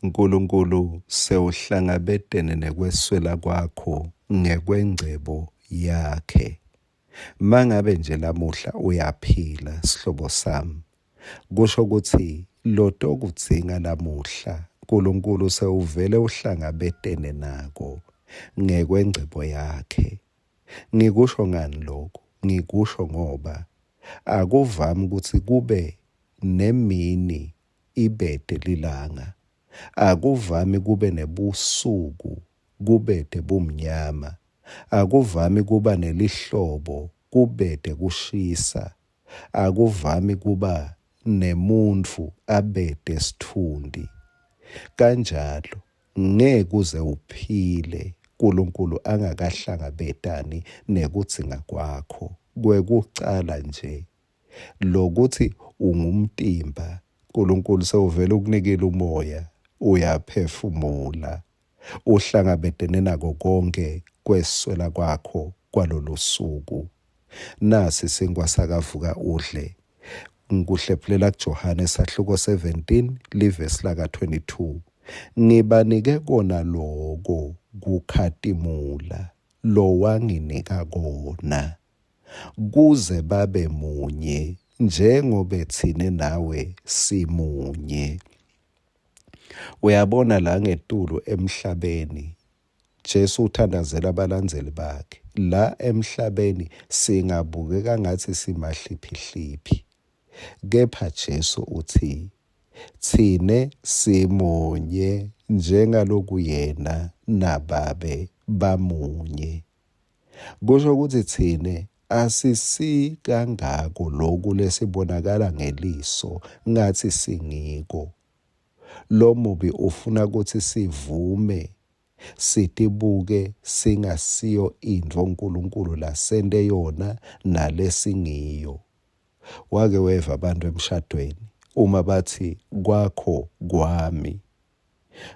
Nkulunkulu sewuhlangabetene nekweswela kwakho ngekwengcebo yakhe. Mangabe nje lamuhla uyaphila sihlobo sami, kusho kutsi lotokudzinga lamuhla Nkulunkulu sewuvele uhlangabetene nako ngekwengcebo yakhe. Ngikusho ngani loku? Ngikusho ngoba akuvami kutsi kube nemini ibete lilanga. Akuvami kube nebusuku kubete bumnyama. Akuvami kuba nelihlobo kubete kushisa. Akuvami kuba nemuntfu abete sitfunti. Kanjalo ngeke uze uphile Nkulunkulu angakahlangabetani nekudzinga kwakho. Kwekucala nje Lokutsi ungumtimba, Nkulunkulu sewuvele ukunikile umoya, uyaphefumula, uhlangabetene nako konke kweswela kwakho kwalolusuku. Nasi sinkwa sakavuka udle. Ngikuhlephulela kuJohane sahluko 17 livesi laka 22. Ngibanike kona loko kukhatimula lowanginika kona. Kuze babe munye njengobe tsine nawe simunye. Uyabona la ngetulu emhlabeni, Jesu uthandazela abalandzeli bakhe. La emhlabeni singabukeka ngathi simahliphihliphi, kepha Jesu utsi tsine simunye njengaloku yena naBabe bamunye. Kusho kutsi tsine asisikangako loku lesibonakala ngeliso ngatsi singiko. Lomubi ufuna kutsi sivume sitibuke singasiyo intfo Nkulunkulu lasente yona nalesingiyo. Wake weva bantfu emshadweni uma batsi kwakho kwami.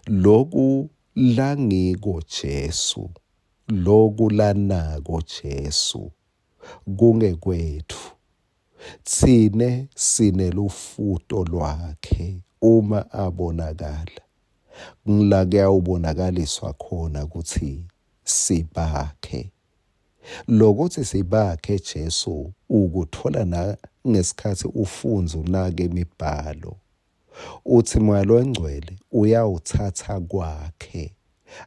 Loku langiko Jesu, loku lanako Jesu, kungekwetfu. Tsine sinelufuto lwakhe uma abonakala. Ngila kuyawubonakaliswa khona kutsi sibakhe. Lokutsi sibakhe Jesu ukutfola na ngesikhatsi ufundza unake imibhalo. Utsi Moya Longcwele uyawutsatsa kwakhe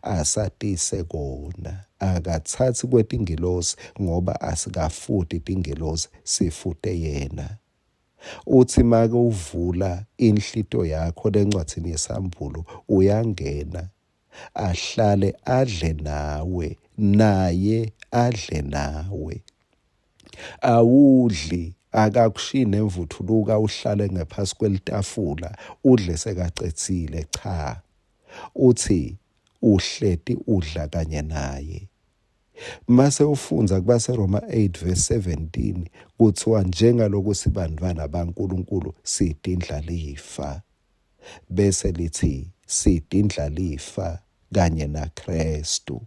asatise kona, akatsatsi kwetingilosi ngoba asikafuti tingilosi, sifute yena. Utsi make uvula inhlitiyo yakho lencwadzini yeSambulo uyangena ahlale adle nawe, naye adle nawe. Awudli akakushiyi nemvuthuluka uhlale ngephasi kwelitafula udle sekacedzile cha. Utsi uhleti udla kanye naye. Mase ufundza kubaseRoma 8 verse 17 kuthiwa njengaloku sibantfwana baNkulunkulu sitindlalifa. Bese litsi sitindlalifa kanye naKhristu.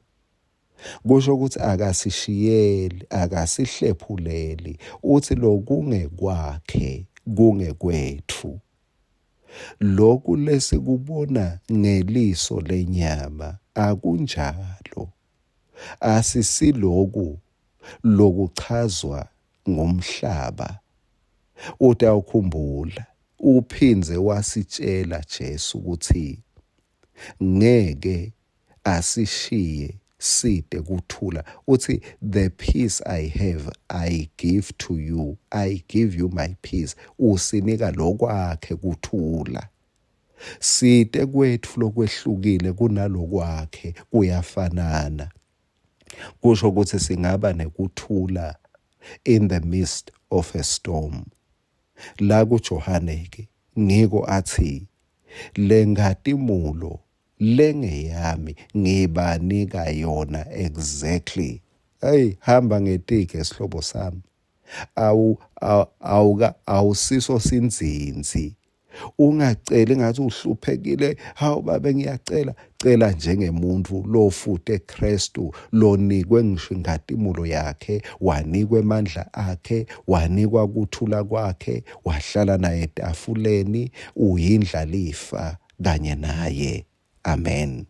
Kusho ukuthi akasishiyeli, akasihlephuleli, utsi lokungekwakhe kungekwetfu. Loku lesikubona ngeliso lenyama akunjalo. Asisiloku lokuchazwa ngumhlaba. Utawukhumbula uphindze wasitjela Jesu kutsi ngeke asishiye site kuthula. Uthi the peace I have I give to you, I give you my peace. Usinika lokwakhe kuthula. Site kwetfu lokwehlukile kunalokwakhe kuyafanana. Kusho ukuthi singaba nekuthula in the midst of a storm. La kuJohane ke ngiko athi lenkhatimulo lengeyami ngibanika yona exactly. Hey hamba ngetige sihlobo sami. Awu awuka awusiso sinzinzi. Ungaceli ngathi uhluphekile, hawu babe ngiyacela. Cela njengemuntu lofute Kristu lonikwe ngisho inkhatimulo yakhe, wanikwa emandla akhe, wanikwa kuthula kwakhe, wahlala naye etafuleni, uyindlalifa. kanye naye. Amen.